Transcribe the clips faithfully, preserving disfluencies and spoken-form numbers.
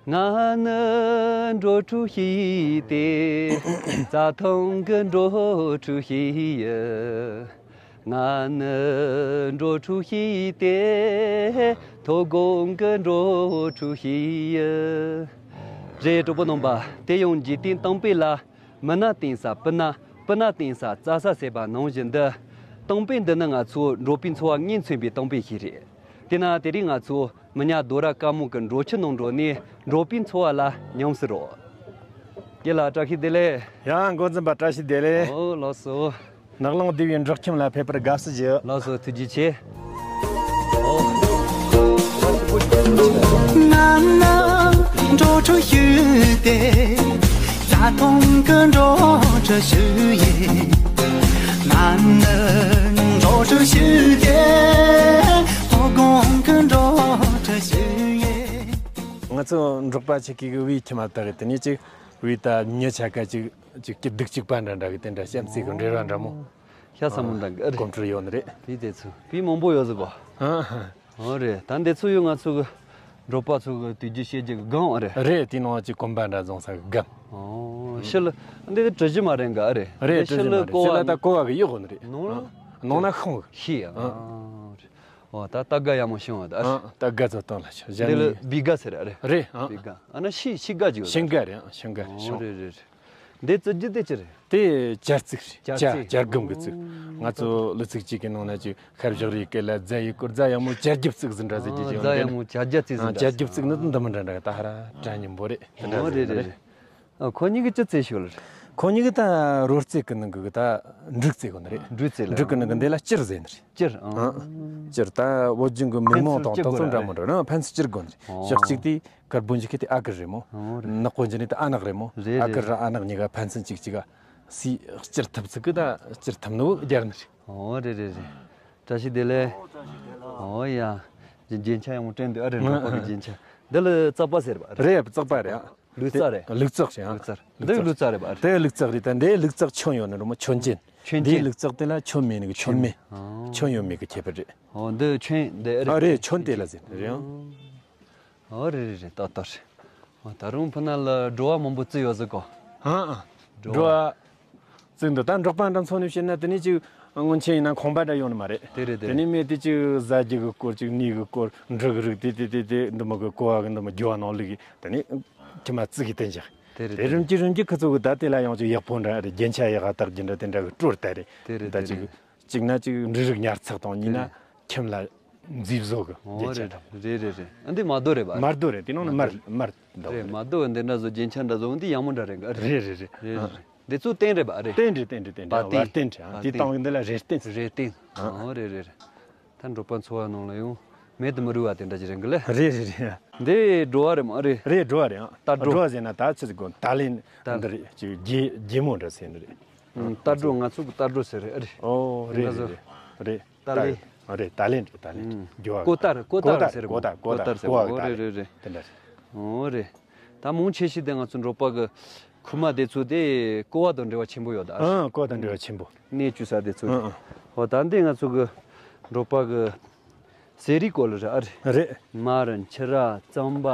ང་ནི་འགྲོ་དྲུག་ཤེས་ཏེ། རྩྭ་ཐང་གི་འགྲོ་དྲུག་ཤེས་ཡི། ང་ནི་འགྲོ་དྲུག་ཤེས་ཏེ། མཐོ་སྒང་གི་འགྲོ་དྲུག་ཤེས་ཡི། རེད། གྲོགས་པོ་རྣམ་པ། དེ་ཡང་འཇིག་རྟེན་གཏམ་དཔེ་ལ། མི་ན་བརྟེན་ས། སྤུ་ན། སྤུ་ན་བརྟེན་ས། རྩྭ་ས་ཟེར་བ་ནང་བཞིན་འདི། གཏམ་དཔེ་འདི་ནི་ང་ཚོ་འབྲོག་པའི་འཚོ་བ་ངོས་འཛིན་པའི་གཏམ་དཔེ་ཞིག་རེད། དེས་ན་དེ་རིང་ང་ཚོ་མི་ཉག་རྡོ་ར་དཀར་མོ་གི་འབྲོག་ཁྱི་ནང་འགྲོ་ནས་འབྲོག་པའི་འཚོ་བ་ལ་ཉམས་སུ་རོལ། ཁྱེད་ལ་བཀྲ་ཤིས་བདེ་ལེགས། ཡང་འགོ་འཛིན་པ་བཀྲ་ཤིས་བདེ་ལེགས། ཨོ་ལགས་སོ། ནགས་ཀློང་སྡེ་བའི་འབྲོག་ཁྱིམ་ལ་ཕེབས་པར་དགའ་བསུ་ཞུ། ལགས་སོ། ཐུགས་རྗེ་ཆེ། ང་ནི་འགྲོ་དྲུག་ཤེས་ཏེ། རྩྭ་ཐང་གི་འགྲོ་དྲུག་ཤེས་ཡི། ང་ནི་འགྲོ་དྲུག་ཤེས་ཏེ། མཐོ་སྒང་གི་འགྲོ་དྲུག་ཤེས་ཡི། ང་ཚོ་འབྲོག་པ་ཆེ་གེ་གི་བའི་ཁྱིམ་མ་དག་གི་དེ་ནས་ཅིག་བའི་ད་མྱི་ཆ་ག་ཅིག་ཅིག་སྐྱིད་སྡུག་གཅིག་པ་འདྲ་འདྲ་གི་དེ་འདྲ་བྱམས་བརྩེ་གི་འབྲེལ་བ་འདྲ་མོ། ཤ་ཟ་མོ་འདྲ་གི་ཨ་རེད། གོམས་འདྲིས་ཡོད་ནི་རེད། བི་དེ་ཚོ་བི་མང་པོ་ཡོད་ཟིག་གོ། ཨ་ཧ། ཨོ་རེད། ད་འདི་ཚོ་ཡོད་ང་ཚོ་གི་འབྲོག་པ་ཚོ་གི་དུས་རྒྱུན་བཤད་རྒྱུ་གི་སྒམ་ཨ་རེད། རེད། དེ་ནང་ཅིག་གོམ་པ་འདྲ་བཟུང་ས་གི་སྒམ། ཨོ་ཕྱི་ལ་འདི་དེ་གྲུ་བཞི་མ་རེད་ག་ཨ་རེད། རེད། འདི་གྲུ་བཞི་མ་ཕྱི་ལ་རེད། ཀོ་ཕྱི་ལ་བ་ད་ཀོ་བ་གི་ཡོད་གོ་ནི་རེད། ནང་ལ། ནང་ན་ཤོང་གི། ཤི་ཡ། ཨ་རེད། ཨོ་ད་རྟ་སྒ་ཡག་མོ་ཤོང་བ་ད་ཨ་རེད། རྟ་སྒ་ཚོ་བཏང་ལ་ཤོག་གཞན་འདི་ལ་ནི་བི་སྒ་ཟེར་ཨ་རེད། རེད་ཨ། བི་སྒ་ཨ་ན་ཤི་ཤི་སྒ་ཅིག་ཡོད་ད། ཤིང་སྒ་རེད་ཨ། ཤིང་སྒ་རེད། ཨོ་ཤོང་། རེད་རེད་རེད། འདི་བཙུགས་རྒྱུ་དེ་ཅི་རེད། དེ་ཇ་རྩིག་རེད། ཇ་རྩིག་ཇ་སྒམ་གི་བཙུགས། ང་ཚོ་ལི་ཚིག་གཅིག་གི་ནང་ན་ཅིག་ཤར་བཞག་རེད་སྐད་ལ་རྫ་ཡི་སྐོར་རྫ་ཡག་མོ་ཇ་རྒྱབ་བཙུགས་ཟིན་འདྲ་ཟེར་རྒྱུ་ཅིག་ཡོང་རྫ་ཡག་མོ་ཇ་རྒྱབ་བཙུགས་ཟིན་འདྲ། ཇ་རྒྱབ་བཙུགས་ནི་འདི་མི་འདྲ་འདྲ་ད་ཧ་ར་གྲ་སྙོམས་པོ་རེད། དེ་འདྲ་ཨོ་རེད་རེད་རེད། ཨ་ཁོ་གཉིས་ཀྱི་ཅི་རྩེ་ཤོད་ལ་རེད། ཁོ་གཉིས་ཀྱི་ད་རོལ་རྩེད་ཀྱི་ནང་གི་ད་འབྲུ་རྩེ་གོ་ནི་རེད། འབྲུ་རྩེ་ལ། འབྲུ་གི་ནང་གི་འདི་ལ་སྤྱིར་ཟེར་ནི་རེད། སྤྱིར་ཨང་། སྤྱིར་ད་བོད་ལྗོངས་གི་མི་མང་དང་དེ་ཚོ་འདྲ་མོ་འདྲ་ན་ཕན་ཚུན་སྤྱིར་གོ་ནི་རེད། ཨོ་ཞག་གཅིག་དེ་དཀར་པོ་འཇིག་གི་དེ་ཨ་ཀར་རེད་མོ། ཨོ་རེད། ནག་པོ་འཇིག་ནི་དེ་ཨ་ནག་རེད་མོ། རེད་ཨ་ཀར་ར་ཨ་ནག་གཉིས་ཀ་ཕན་ཚུན་གཅིག་གཅིག་ག་སི་སྤྱིར་ཐུབ་ཚིག་གི་ད་སྤྱིར་ཐུབ་ནི་བོ་རྒྱར་ནི་རེད། ཨོ་རེད་རེད་རེད། བཀྲ་ཤིས་བདེ་ལེགས། ཨོ་ཡ། རྒྱན་ཆ་ཡང་མོ་སྤྲད་འདུག་ཨ་རེད། འབྲོག་པ་གི་རྒྱན་ཆ། འདི་ལ་རྩག་པ་ཟེར་བ་རེད། རེད་རྩག་པ་རེད་ཨ། ལུག་རྩག་རེད། ལུག་རྩག་ཞེས་ཨ། ལུག་རྩག་འདི་ལུག་རྩག་རེད་པ་རེད། དེ་ལུག་རྩག་ཁྱོན་ཡོད་ནི་རེད་མོ། ཁྱོན་ཅན། ཁྱོན་ཅན། འདི་ལུག་རྩག་དེ་ལ་ཁྱོན་མེད་ནི་གི་ཁྱོན་མེད། ཨོ། ཁྱོན་ཡོད་མེད་གི་ཁྱད་པར་རེད། ཨོ་འདི་ཁྱོན་འདི་ཨ་རེད། ཨ་རེད། ཁྱོན་དེ་ལ་ཟེར་རེད་ཨང་། ཨོ་རེད་རེད་རེད། ཏག་ཏག་རེད། ཨོ་ད་རུང་ཕུ་ན་ལ་འགྲོ་བ་མང་པོ་བརྩི་ཡོད་ཟེར་གོ། ཨ་ཨ། འགྲོ་བ། བརྩི་འདུག་ད་འབྲོག་པ་འདྲ་མཚོན་ནས་བཤད་ན་དེ་ནས་ཅིག་སྔོན་ཆད་ཡིན་ན་ཁང་པ་འདྲ་ཡོང་ནི་མ་རེད། དེ་རེད་དེ་རེད། དེ་ནས་མེད་དེ་ཅིག་ཟ་རྒྱུ་གི་སྐོར་ཅིག་ནས་གི་སྐོར་འབྲུ་གི་རིགས་དེ་དེ་དེ་དེ་འདི་མོ་གི་ཀོ་བ་གི་འདི་མོ་རྒྱུ་བ་ནང་ལུག་གི་དེ་ནས་ཁྱི་མ་བརྩི་གི་བསྟན་བཞག་དེ་རེད་དེ་དེ་རེད། རིམ་གྱིས་རིམ་གྱིས་ཁི་ཚོ་གི་ད་དེ་ལ་ཡང་ཅིག་ཡག་པོ་འདྲ་རེད། རྒྱན་ཆ་ཡག་ག་བཏགས་རྒྱུ་འདྲ་དེ་འདྲ་གི་སྤྲོར་ལྟ་རེད། དེ་རེད་ད་དེ་ཅིག་རེད། གཅིག་ན་ཅིག་འབྲུ་རིགས་ཉར་ཚགས་དང་གཉིས་ན་དེ་རེད། ཁྱིམ་ལ་མཛེས་བཟོ་གི་ཨོ་རྒྱན་ཆ་རེད་དང་། རེད་རེད་རེད། ཨ་འདི་མར་རྡོ་རེད་པ། མར་རྡོ་རེད། དེ་ནང་ནི་མར་མར་འདུག་རེད། མར་རྡོ་འདི་འདྲ་བཟོ་རྒྱན་ཆ་འདྲ་བཟོ་འདི་ཡག་མོ་འདྲ་རེད་ག་རེད། རེད་རེད་རེད། རེད་རེད་རེད། འདི་ཚོ་སྟན་རེད་པ། རེད། སྟན་རེད་སྟན་རེད་སྟན་རེད། བ་སྟན་བ་སྟན་རེད། ཨ་བ་འདི་སྟན་སྟངས་འདི་ལ་རེ་སྟན། རེ་སྟན། ཨ་ཨོ་རེད་རེད་རེད། ད་འབྲོག་པ་འཚོ་བ་ནང་ལ་ཡང་མེད་དུ་མི་རུང་བ་དེ་འདྲ་ཅིག་རེད་གི་ལེ། རེད་རེད་རེད། འདི་འགྲོ་བ་རེད་མ་རེད། རེད་འགྲོ་བ་རེད། ཨ་རྟ་འགྲོ། འགྲོ་བ་ཟེར་ན་ད་ཆི་ཟིག་གོ་ད་ལེན་ད་འདི་རེད་ཅིག་རྒྱལ་རྒྱལ་མོ་འདྲ་ཟེར་འདི་རེད། ཨ་རྟ་འགྲོ། ང་ཚོ་གི་རྟ་འགྲོ་ཟེར་རེད། ཨ་རེད། ཨོ་རེད་རེད་རེད། རེད། ད་ལེན། ཨ་རེད། ད་ལེན་རེད། ད་ལེན་རེད། ཨུམ། རྒྱུ་བ་ཀོ་ཏར་ཀོ་ཏར་ཟེར་ཀོ་ཏར་ཀོ་ཏར་ཟེར་ཀོ་བ་ཨོ་རེད་རེད་རེད། དེ་འདྲ་རེད། ཨོ་རེད། ད་མང་ཆེ་ཤོས་དེ་ང་ཚོ་འབྲོག་པ་གི་ཁུག་མ་དེ་ཚོ་དེ་ཀོ་བ་དང་འབྲེལ་བ་ཆེན་པོ་ཡོད་ད། ཨ་ཀོ་བ་དང་འབྲེལ་བ་ཆེན་པོ། གནས་བཅུ་ས་དེ་ཚོ་དེ། ཨ་ཨ། ཨོ་ད་འདི་ང་ཚོ་གི་འབྲོག་པ་གི་ཟས་རིགས་སྐོར་ལ་རེད། ཨ་རེད། རེད། མར་ཕྱུར་ར་རྩམ་པ་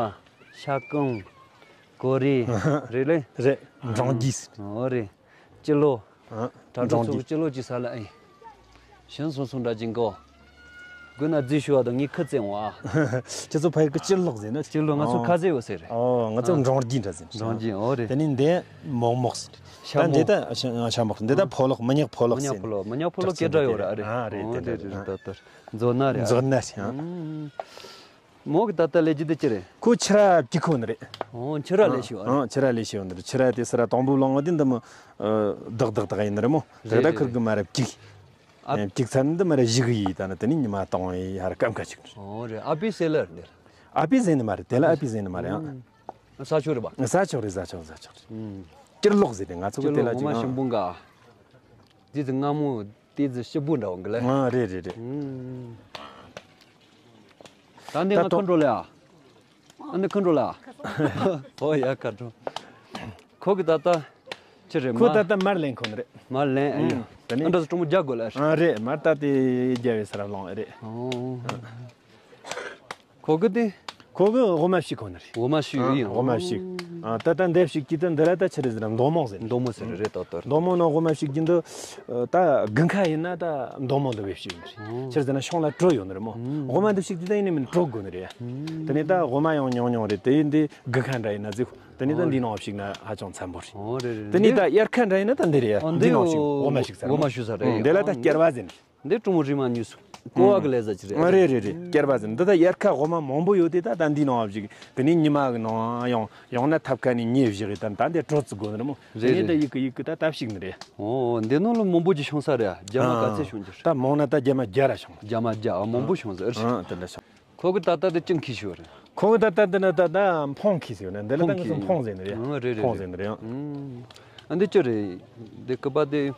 ཤ་སྐམ་གོ་རེ་རེད་ལེ། རེད། འབྲང་རྒྱས། ཨོ་རེད། སྤྱི་ལོ། ཨ། དྲ་གྲོགས་ཚོ་སྤྱི་ལོ་གཅིག་ས་ལ་ཨེ། ཞིང་སོང་སོང་འདྲ་གྱིན་གོ། དགོས་ན་རྫིས་ཞུ་བ་དང་ངས་ཁུ་བཙན་བ། ཁྱེད་ཚོ་ཕ་ཡུལ་གི་སྤྱི་ལོག་ཟེར་ན། སྤྱི་ལོ་ང་ཚོ་ཨོ། ཁ་ཟས་འོ་ཟེར་རེད། ཨོ་ང་ཚོ་ཨ། འབྲང་རྒྱས་འདྲ་ཟེར། འབྲང་རྒྱས་ཨོ་རེད། དེ་ནས་འདི་མོག་མོག་ཟེར། ཤ་ད་མོག་འདི་ད་ཤ་མོག་འདི་ད་ཕོ་ལོག་མི་ཉག་ཕོ་ལོག་མི་ཉག་ཟེར། ཕོ་ལོག་མི་ཉག་ཕོ་ལོག་སྐད་གྲགས་ཡོད་ར་ཨ་རེད། ཨ་རེད། ཨོ་དེ་རེད་རེད་རེད། ད་ལྟར་མཛོ་ན་རེད། མཛོ་ན་ཟེར། ཨ། མོ་གི་ད་ལྟ་ལས་རྒྱུ་དེ་ཅི་རེད། ཁོ་ཕྱུར་ར་བཅུག་ཁོ་ནི་རེད། ཨོ་ཕྱུར་ར་ལས་ཤི་བ་རེད། ཨ་ཕྱུར་ར་ལས་ཤི་བ་ནི་རེད། ཕྱུར་ར་དེ་སི་ར་དང་པོ་ལོང་བ་དེ་འདི་མོ་བདག་བདག་བདག་ཡིན་ནི་རེད་མོ། རེད་རེད། ད་ཁུར་གི་མ་ར་བཅུག་ཨ་བཅུག་ཚར་ནི་འདི་མ་ར་བཞི་གི་ཡིས་ད་ནི་དེ་ནི་ཉི་མ་གཏོང་ཡི་ཧ་ར་སྐམ་ཁ་ཅིག་རེད། ཨོ་རེད། ཨ་པི་སེ་ལར་འདིར། ཨ་པི་ཟེར་ནི་མ་རེད། དེ་ལ་ཨ་པི་ཟེར་ནི་མ་རེད། ཨ་ས་ཆོག་རེད་པ། ས་ཆོག་རེད། ས་ཆོག་ས་ཆོག་རེད། སྤྱིར་ལོག་ཟེར་ཏེ་ང་ཚོ་གི་དེ་ལ་ཅིག་ཨ། དེ་ཚོ་སྔ་མོ། དེ་ཚོ་ཞིབ་པོ་འདྲ་བོ་གི་ལ། ཨ་རེད་རེད་རེད། ཨུམ། ད་འདི་ང་ཁ་འགྲོ་ལ་ཨ། ཨ་འདི་ཁ་འགྲོ་ལ་ཨ། ཨོ་ཡ་ཁ་འགྲོ། ཁོ་གི་ད་ལྟ་ཅི་རེད་ཁོ་མ། ད་ལྟ་མར་ལེན་ཁོ་ནི་རེད། མར་ལེན་ཨ་ཡ། ཨུམ། ད་ནི་ཨ་འདྲ་སོ་གྲོགས་མོ་རྒྱག་དགོས་ལ་ཨ། ཨ་རེད་མར་ད་དེ་རྒྱ་བའི་སར་ལོང་ཨ་རེད། ཨོ། ཁོ་གི་དེ། ཁོ་གི་འོ་མ་ཕྱུགས་ཁོ་ན་རེད། འོ་མ་ཕྱུགས་ཡིན། འོ་མ་ཕྱུགས། ཨ། ད་ལྟ་འདི་ཕྱུགས་ཀྱི་ད་འདི་ལ་ད་ཆི་རེད་ཟེར་ན་མདོང་མོ་ཟེར། མདོང་མོ་ཟེར་རེད། ད་ལྟ་མདོང་མོ་ནང་འོ་མ་ཕྱུགས་ཀྱི་འདི། ད་དགུན་ཁ་ཡིན་ན་ད་མདོང་མོ་འདི་བས་ཕྱུགས་ཡིན་རེད། ཆི་རེད་ཟེར་ན་ཤོང་ལ་དྲོད་ཡོད་ནི་རེད་མོ། འོ་མ་འདི་ཕྱུགས་ཀྱི་ད་ཡིན་ནི་མིན་དྲོད་དགོས་ནི་རེད། དེ་ནས་ད་འོ་མ་ཡང་ཉུང་ཉུང་རེད། དེ་ཡིན་དེ་དགུན་ཁ་འདྲ་ཡིན་ན་ཟིག་དེ་ནས་ད་འདི་ནང་ཕྱུགས་ན་ཧ་ཅང་འཚམ་པོ་རེད། ཨོ་རེད་རེད། དེ་ནས་ད་དབྱར་ཁ་འདྲ་ཡིན་ན་ད་འདི་རེད། འདི་ནང་ཕྱུགས་འོ་མ་ཕྱུགས་ཚར། འོ་མ་ཕྱུགས་ཚར་རེད། འདི་ལ་ད་སྐྱར་བ་ཟེར་ནི། འདི་ཀྲུང་རི་མ་ཉུས་སུ་ཀོ་བ་གི་ལས་ས་ཅི་རེད། རེད་རེད་རེད། སྐྱར་བ་ཟེར་འདི་ད་དབྱར་ཁ་འོ་མ་མང་པོ་ཡོད་དེ་ད་ད་འདི་ནང་བཞག་དེ་ནས་ཉི་མ་གི་ནང་ཡང་ཡང་ན་ཐབ་ཁ་ནས་ཉེ་བཞག་ད་ད་འདི་དྲོད་ཚུ་དགོས་ནི་རེད་མོ། དེ་ནས་ད་ཡིག་གི་ཡིག་གི་ད་ད་ཕྱུགས་ནི་རེད། ཨོ་འདི་ནང་ལ་མང་པོ་ཅིག་ཤོང་ས་རེད། རྒྱ་མ་ག་ཚད་ཤོང་རྒྱུ་རེད། ད་མང་ན་ད་རྒྱ་མ་བརྒྱ་ར་ཤོང་། རྒྱ་མ་བརྒྱ་ཨ་མང་པོ་ཤོང་ས་རེད། ཨ་དེ་འདྲ་ཤོང་། ཁོ་གི་ད་ལྟ་དེ་ཅི་འཁྱེར་ཤོར་རེད། ཁོ་གི་ད་ལྟ་དེ་ནི་ད་ལྟ་འཕང་འཁྱེར་ཟེར་ཡོད་ནི་འདི་ལ་ད་ངས་འཕང་ཟེར་ནི་རེད། ཨང་རེད་རེད། འཕང་ཟེར་ནི་རེད། ཨང་འདི་ཅི་རེད། འདི་སྐུད་པ་དེ།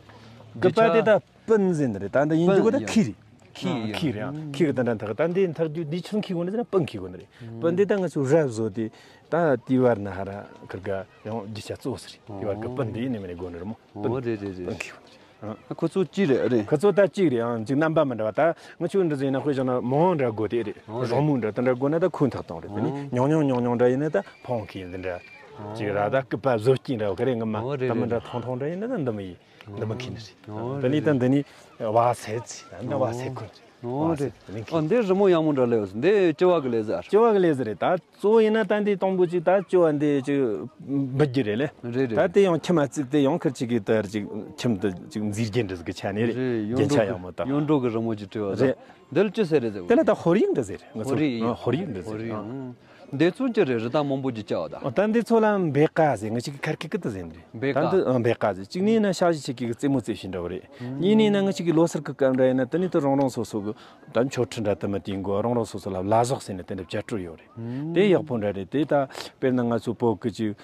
སྐུད་པ་དེ་ད་སྤུན་ཟེར་ནི་རེད། ད་འདི་ཡིན་རྒྱུ་གོ་ད་ཁྱེར་རེད། ཁྱེར་ཡིན། ཁྱེར་རེད། ཨང་ཁྱེར་གི་ད་འདྲ་འཐག་ད་འདི་འཐག་རྒྱུ་འདི་ཆི་འཁྱེར་གོ་ནི་ཟེར་ན་སྤུན་འཁྱེར་གོ་ནི་རེད། སྤུན་འདི་ད་ང་ཚོ་རབ་བཟོ་དེ་ད་དེ་བར་ན་ཧ་ར་ཁིར་ག་ཡང་རྒྱུ་ཆ་གཙོ་བོ་ཟེར་རེད། དེ་བར་གི་སྤུན་འདི་ཡིན་ནི་མིན་ནི་དགོས་ནི་རེད་མོ། ཨོ་རེད་རེད་རེད། སྤུན་འཁྱེར་གོ་ནི་རེད། ཨང་། ཁོ་ཚོ་གཅིག་རེད་ཨ་རེད། ཁོ་ཚོ་ད་གཅིག་རེད་ཨང་། ཅིག་རྣམ་པ་མི་འདྲ་བ། ད་ང་ཆོ་འདྲ་ཟིག་ཡིན་ན་དཔེ་བཞག་ན་མང་འདྲ་དགོས་དེ་རེད། ཨོ་རེད། རོང་མོ་འདྲ་དེ་འདྲ་དགོས་ན་ད་ཁོ་འཐག་གཏོང་རེད། དེ་ནི་ཨོ་ཉུང་ཉུང་ཉུང་ཉུང་འདྲ་ཡིན་ན་ད་འཕང་འཁྱེར་འདི་འདྲ། ཨོ་ཅིག་ར་ད་སྐུད་པ་བཟོ་སྐྱིན་འདྲ་བ་ག་རེ་ངི་མ། ཨོ་རེད་ད་མི་རེད། འདྲ་ཐུང་ཐུང་འདྲ་ཡིན་ན་ད་འདི་མི་ཡིན། འདི་མི་འཁྱེར་ནི་རེད། ཨོ་དེ་ནི་རེད་ད་རེད། འདི་ནི་བ་སེ་ཚི་ད་འདི་བ་སེ་ཁོ་རེད། ཨོ་བ་སེ་རེད། དེ་ནི་ཨོ་འཁྱེར། འདི་རི་མོ་ཡག་མོ་འདྲ་ལས་འདི་ལྕི་བ་གི་ལས་ཟེར། ལྕི་བ་གི་ལས་ཟེར་རེད་ད། གཙོ་བོ་ཡིན་ན་ད་འདི་དང་པོ་ཅིག་ད་ལྕི་བ་འདི་ཅིག་འབུད་རྒྱུ་རེད་ལེ། རེད་རེད། ད་དེ་ཡང་ཁྱིམ་མ་བརྩིགས་ཏེ་ཡང་ཁིར་ཅིག་གིས་དར་ཅིག་ཁྱིམ་དུ་ཅིག་མཛེས་རྒྱན་འདྲ་ཟིག་གི་ཆ་ནས་རེད། རེད། ཡོན་རྒྱན་ཆ་ཡག་མོ་དང་། ཡོན་འབྲོག་གི་རི་མོ་ཅིག་བྲིས་པ་དང་། རེད། འདི་ལ་ཅི་ཟེར་རེད་ཟེར། དེ་ལ་ད་ཧོར་ཡིག་འདྲ་ཟེར། ང་ཚོ་ཧོར་ཡིག་ཡིན། ཨ་ཧོར་ཡིག་འདྲ་ཧོར་ཟེར། ཡིག་ཨ། ཨང་། འདི་ཚོ་ཅི་རེད། རི་དྭགས་མང་པོ་ཅིག་བཅའ་བ་དང་། ཨ་ད་འདི་ཚོ་ལ་འབེ་ཀ་ཟེར། ང་ཅིག་གི་ཁར་ཁི་ཀི་ཏི་ཟེར་འདི། འབེ་ཀ་ད་འདི་ཨ་འབེ་ཀ་ཟེར། གཅིག་ནས་ན་ཤ་ཞིག་ཆེ་གི་རྩེད་མོ་རྩེ་བཞིན་འདྲ་བོ་རེད། གཉིས་ནས་ན་ང་ཅིག་གི་ལོ་སར་གི་སྐབས་འདྲ་ཡིན་ན་དེ་ནས་ད་རང་རང་སོ་སོ་གི་ད་མཆོད་ཁྲི་འདྲ་དུ་མ་དེའི་མགོ་རང་རང་སོ་སོ་ལ་བླ་ཟོག་ཟེར་ནས་དེ་འདྲ་བཅའ་སྤྲོད་ཡོད་རེད། དེ་ཡག་པོ་འདྲ་རེད། དེ་ད་དཔེར་ན་ང་ཚོ་བོད་ཀྱི་ཅིག་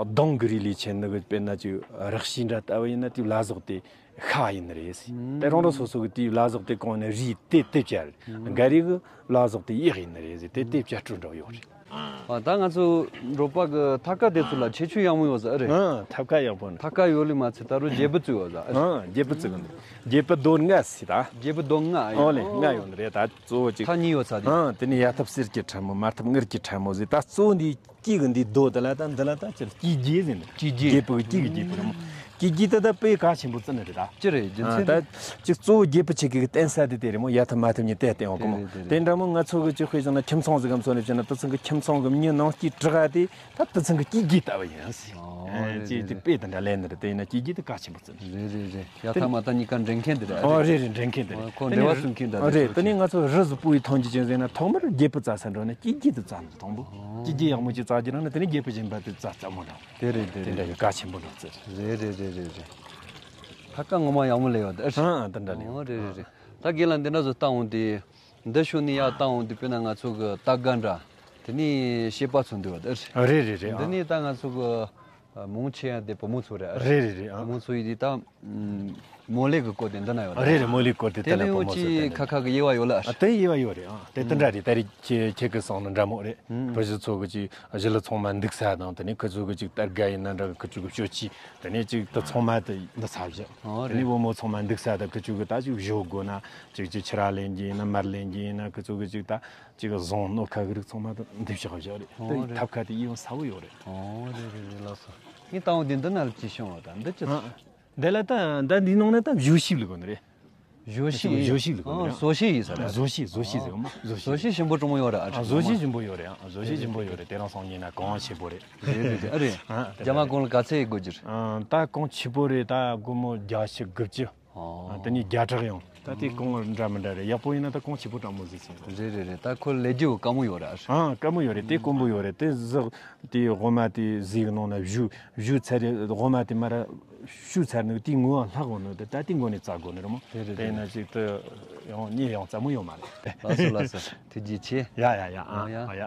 གདོང་གི་རིགས་ལས་ཆེ་ནི་གི་དཔེར་ན་ཅིག་རག་ཤི་འདྲ་ལྟ་བུ་ཡིན་ན་དེའི་བླ་ཟོག་དེ་ཤ་ཡིན་ནི་རེད་ཟེར། དེ་རང་རང་སོ་སོ་གི་དེའི་བླ་ཟོག་དེ་གང་ནས་རིགས་དེ་དེ་བཅའ་རེད། འགའ་རེ་གི་བླ་ཟོག་དེ་གཡག་ཡིན་ནི་རེད་ཟེར། དེ་དེ་བཅའ་སྤྲོད་འདྲ་ཡོད་རེད། ཨ་ད་ང་ཚོ་འབྲོག་པ་གི་ཐབ་ཀ་དེ་ཚོ་ལ་ཁྱད་ཆོས་ཡག་མོ་ཡོད་ས་ཨེ་རེད། ཨ་ཐབ་ཀ་ཡག་པོ་ནི། ཐབ་ཀ་ཡོད་ལེ་མ་ཚད་ད་རུང་སྒྱེད་པུ་བཙུགས་ཡོད་ས་ཨེ་རེད། ཨ་སྒྱེད་པུ་བཙུགས་ཡོད་ནི། སྒྱེད་པུ་རྡོ་ལྔ་ཟེར་ད། སྒྱེད་པུ་རྡོ་ལྔ་ཨེ། ཨོ་ལེ་ལྔ་ཡོད་ནི་རེད། ད་གཙོ་བོ་ཅིག་ཐག་གཉིས་ཡོད་ས་དེ། ཨ་དེ་ནས་ཡ་ཐབ་གསེར་གྱི་ཕྲ་མོ། མ་ཐབ་དངུལ་གྱི་ཕྲ་མོ་ཟེར། ད་གཙོ་བོ་འདི་དཀྱིལ་གི་འདི་རྡོ་དེ་ལ་ད་འདི་ལ་ད་ཅིག་དཀྱིལ་སྒྱེད་ཟེར་ནི། དཀྱིལ་སྒྱེད། སྒྱེད་པུ་གི་དཀྱིལ་གི་སྒྱེད་པུ་རེད་མོ། དཀྱིལ་སྒྱེད་དེ་ད་དཔེ་གལ་ཆེན་པོ་བརྩི་ནི་རེད་ད། ཅི་རེད་རྒྱུ་མཚན་ཨ་དེ། ད་ཅིག་གཙོ་བོ་སྒྱེད་པུ་ཆེ་གི་བརྟེན་ས་དེ་དེ་རེད་མོ། ཡ་ཐབ་མ་ཐབ་གཉིས་དེ་བརྟེན་འོང་གི་མོ། དེ་རེད་དེ་རེད། དེ་འདྲ་མོ་ང་ཚོ་གི་ཅིག་དཔེ་བཞག་ན་ཁྱིམ་ཚང་ཟིག་གམ་སོང་ནས་བྱས་ན་དེ་ཚང་གི་ཁྱིམ་ཚང་གི་མྱི་ནང་དཀྱིལ་བྲག་དེ་ད་དེ་ཚང་གི་དཀྱིལ་སྒྱེད་ལྟ་བུ་ཡིན་ཟེར། ཨོ་ཨེ་རེད་ཅེས་དེ་རེད། དཔེ་དེ་འདྲ་ལེན་ནི་རེད། དེ་ཡིན་ན་དཀྱིལ་སྒྱེད་དེ་གལ་ཆེན་པོ་བརྩི་ནི་རེད། རེད་རེད་རེད། ཡ་ཐབ་མ་ཐབ་གཉིས་ཀ་འདྲེན་མཁན་དེ་རེད། ཨོ་རེད་རེད། འདྲེན་མཁན་དེ་རེད། ཨོ་ཁོ་དེ་འབྲེལ་བ་ནས་སྲུང་མཁན་དེ་རེད། དེ་ནས་ང་ཚོ་རི་ཟིག་པོ་ཡི་ཐོན་རྒྱུ་ཅན་ཟེར་ན་ཐོག་མར་སྒྱེད་པུ་བཙའ་ས་འགྲོ་ན་དཀྱིལ་སྒྱེད་དེ་བཙའ་ནི་དང་པོ། དཀྱིལ་སྒྱེད་ཡག་མོ་ཅིག་བཙའ་རྒྱུ་རང་ན་དེ་ནས་སྒྱེད་པུ་གཞན་པ་དེ་བཙའ་སླ་མོ་འདྲ། དེ་རེད་དེ་དེ་འདྲ་རེད། ཡོད་གལ་ཆེན་པོ་འདྲ་བརྩི། རེད་རེད་རེད་རེད་རེད། ཐབ་ཀ་ངོ་མ་ཡག་མོ་ལས་ཡོད་དེ། ཨ་དེ་འདྲ་རེད། ཨོ་རེད་རེད་རེད། ད་རྒན་ལགས་འདི་འདྲ་བཟོ་བཏང་འོང་དེ། འདི་ཤོད་ནས་ཡར་བཏང་འོང་དུས་དཔེར་ན་ང་ཚོ་གི་སྟག་སྒ་འདྲ། དེ་ནས་བྱེད་པ་ཚོ་འདུག་བ་དེ་རེད། རེད་རེད་རེད། འདི་ནས་ད་ང་ཚོ་གི་མང་ཆེ་ཡང་དེ་བུ་མོ་ཚོ་རེད། རེད་རེད་རེད། ཨ་བུ་མོ་ཚོ་ཡིན་དུས་ད་མོ་ལེ་གི་སྐོར་དེ་འདི་ན་ཡོད་རེད། རེད་རེད། མོ་ལེ་སྐོར་དེ་དེ་དེ་ལ་ལས་བུ་འོ་མོ་ཚོ་ཅི་དེ་ཁ་ཁ་གི་དབྱེ་བ་ཡོད་ལ། ཨ་དེ་དབྱེ་བ་ཡོད་རེད། ཨ་དེ་དེ་འདྲ་རེད། ད་རེས་ཁྱེད་ཁྱེད་ཀྱི་སོང་ནི་འདྲ་མོ་རེད། བུ་གཞི་ཚོ་གི་ཅིག་གཞི་ལ་ཚང་མ་འདུག་ས་དང་དེ་ནས་ཁི་ཚོ་གི་ཅིག་སྟག་སྒ་ཡིན་ན་འདྲ་གི་ཁི་ཚོ་གི་སྤྱོད་ཆས་དེ་ནས་ཅིག་ད་ཚང་མ་དེ་འདི་ཚ་བཞག་ཨོ་དེ་ནས་རེད། བུ་མོ་ཚང་མ་འདུག་ས་དང་ཁི་ཚོ་གི་ད་ཅིག་བཞོ་དགོས་ན། ཅིག་ཅིག་ཕྱུར་ར་ལེན་གྱི་ཡིན་ན་མར་ལེན་གྱི་ཡིན་ན་ཁི་ཚོ་གི་ཅིག་ད་ཅིག་བཟང་སྣོད་ཁ་གི་རིགས་ཚང་མ་ད་འདི་བཞག་བཞག་རེད། ཨོ་དེ་རེད། ཐབ་ཁ་དེ་ཡིན་ས་བོ་ཡོད་རེད། ཨོ་རེད་རེད་རེད། ལགས་སོ། ངས་ལྟ་འོང་དེ་འདི་ན་ལ་ཅི་བྱུང་བ་ད་འདི་ཅི། ཨ་འདི་ལ་ད་ད་འདི་ནང་ན་ད་བཞོ་ཤིབ་ལ་གོ་ནི་རེད། བཞོ་ཤིབ། བཞོ་ཤིབ་ལ་གོ་ནི་ཨ་རེད། བཟོ་ཤིབ་ཡིན་ས་རེད། བཟོ་ཤིབ་བཟོ་ཤིབ་ཟེར་མ་བཟོ་ཤིབ། བཟོ་ཤིབ་ཞིམ་པོ་གྲོང་མོ་ཡོད་རེད། ཨ་ཨ་བཟོ་ཤིབ་ཞིམ་པོ་ཡོད་རེད། ཨ་བཟོ་ཤིབ་ཞིམ་པོ་ཡོད་རེད། དེ་རང་སོང་ཉིན་ན་གོང་ཆེ་པོ་རེད། རེད་རེད་རེད། ཨ་རེད། ཨ་རྒྱ་མ་གོང་ལ་ག་ཚད་དགོས་རྒྱུ་རེད། ཨ་ད་གོང་ཆེ་པོ་རེད། ད་སྒོར་མོ་བརྒྱ་ཆ་དགུ་བཅུ། ཨོ། དེ་ནས་བརྒྱ་ཕྲག་ཡང་། ད་དེ་གོང་འདྲ་མི་འདྲ་རེད། ཡག་པོ་ཡིན་ན་ད་གོང་ཆེ་པོ་དྲང་མོ་ཟིག་ཟིན། རེད་རེད་རེད། ད་ཁོ་ལས་རྒྱུ་དཀའ་མོ་ཡོད་ར། ཨ་དཀའ་མོ་ཡོད་རེད། དེ་དཀོན་པོ་ཡོད་རེད། དེ་ཟག་དེ་འོ་མ་དེ་ཟས་ཀྱི་ནང་ན་བཞུ་བཞུ་ཚར་རེད། འོ་མ་དེ་མར་བཞུ་ཚར་ནས་དེའི་ངོ་བོ་ལྷག་འོང་ནས་དེ་ད་དེ་མགོ་ནས་བཙའ་དགོས་ནི་རེད་མོ། རེད་རེད་དེ་ཡིན་རེད། ན་ཅིག་ད་ཡང་གཉིད་ཡང་སླ་མོ་ཡོད་མ་རེད། ལགས་སོ་ལགས་སོ། ཐུགས་རྗེ་ཆེ། ཡ་ཡ་ཡ། ཨ་ཨ་ཡ། ཨ་ཡ།